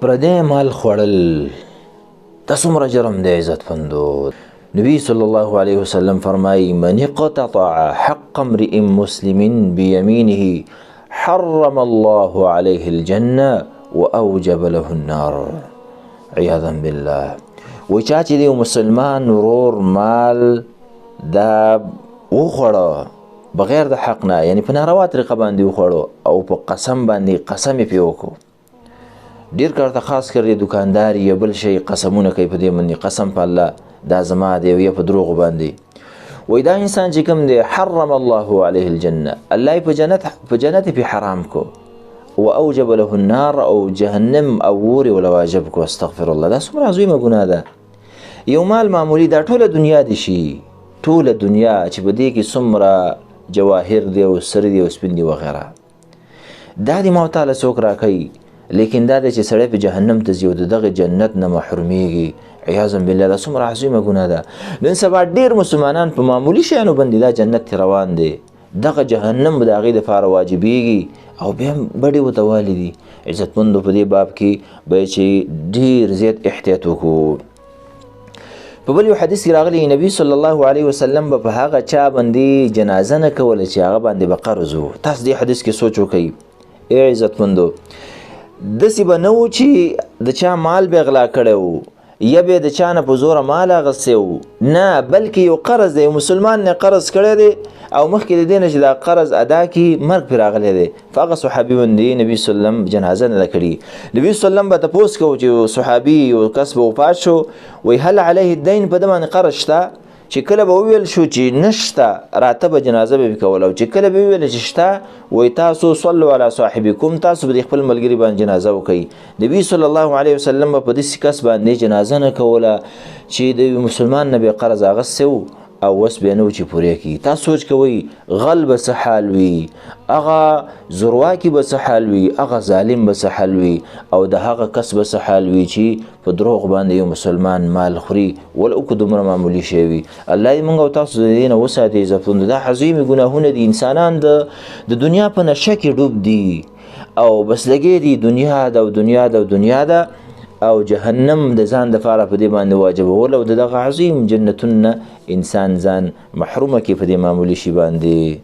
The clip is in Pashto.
پردی مال خوړل دا څومره جرم دی عزتمندو. نبی صلی الله علیه وسلم فرمایي من اقتطع حق امرئ مسلم بيمينه حرم الله عليه الجنة وأوجب له النار، عیاذا بالله. وایي چا چې د یو مسلمان ورور مال دا وخوړه بغیر د حق نه، یعنی په ناروا طریقه باندې وخوړو او په قسم باندې قسم یې پرې وکړو، ډېر کار ته خاص کر دی دکاندار یا بل شی قسمونه کوي په دې باندې، قسم په الله دا زما دی یا په دروغو باندې. وایي دا انسان چې کوم دی حرم الله علیه الجنة، الله یې په جنت یې پرې حرام کو، واوجب له النار او جهنم او اور یې وله واجب کو. استغفر الله. دا څومره عظیمه ګناه ده. یو مال معمولي دا ټوله دنیا دي شي، ټوله دنیا چې په دې کې څومره جواهر دی او سره دی او سپین دی وغیره، دا دې ما تعالی څوک راکوي، لیکن دا دی چې سړی په جهنم ته ځي او د دغه جنت نه محرومیږي، عیاذا بالله. دا څومره عظیمه ګناه ده. نن سبا ډېر مسلمانان په معمولي شیانو باندې دا جنت ته روان دی، دغه جهنم به د هغې دپاره واجبیږي او بیا هم بډې ورته والي دي. عزتمندو په دې باب کې باید چې ډېر زیات احتیاط وکړو. په بل یو حدیث کې راغلي نبی صلی الله علیه وسلم به په هغه چا باندې جنازه نه کوله چې هغه باندې به قرض و. تاسو دې حدیث کې سوچ وکړئ ای عزتمندو، داسې به نه و چې د چا مال به غلا کړی و یا به د چا نه په زوره مال اخیستی و، نه، بلکې یو قرض دی، یو مسلمان نه قرض کړی دی او مخکې د دې نه چې دا قرض ادا کړي مرګ پرې راغلی دی، په هغه صحابي باندې نبي صلی الله علیه وسلم جنازه نه ده کړې. نبي صلی الله علیه وسلم به تپوس کوو چې صحابي یو کس به وفات شو، وایي هل علیه الدین، په ده باندې قرض شته؟ چې کله به وویل شو چې نشته راته به جنازه به پرې کوله، او چې کله به وویل چې شته وایي تاسو صلو علی صاحبکم، تاسو به د خپل ملګري باندې جنازه وکړئ. نبی صلی الله علیه وسلم به په داسې کس باندې جنازه نه کوله چې د یو مسلمان نه به قرض اخیستی و او اوس به نه و چې پورې کړي. تاسو سوچ کوئ غل به څه حال وي، هغه زورواکي به څه حال وي، هغه ظالم به څه حال وي، او د هغه کس به څه حال وي چې په دروغ باندې یو مسلمان مال خوري ولو که دومره معمولي شی وي. الله دې موږ او تاسو د دې نه وساتي. عزتمندو دا عظیمې ګناهونه دي. انسانان د دنیا په نشه کې ډوب دي او بس لګې دي دنیا ده او دنیا ده او دنیا ده، او جهنم د ځان دپاره په دې باندې واجبول او د دغه عظیم جنتونه نه انسان ځان محرومه کړي په دې معمولي شي باندې.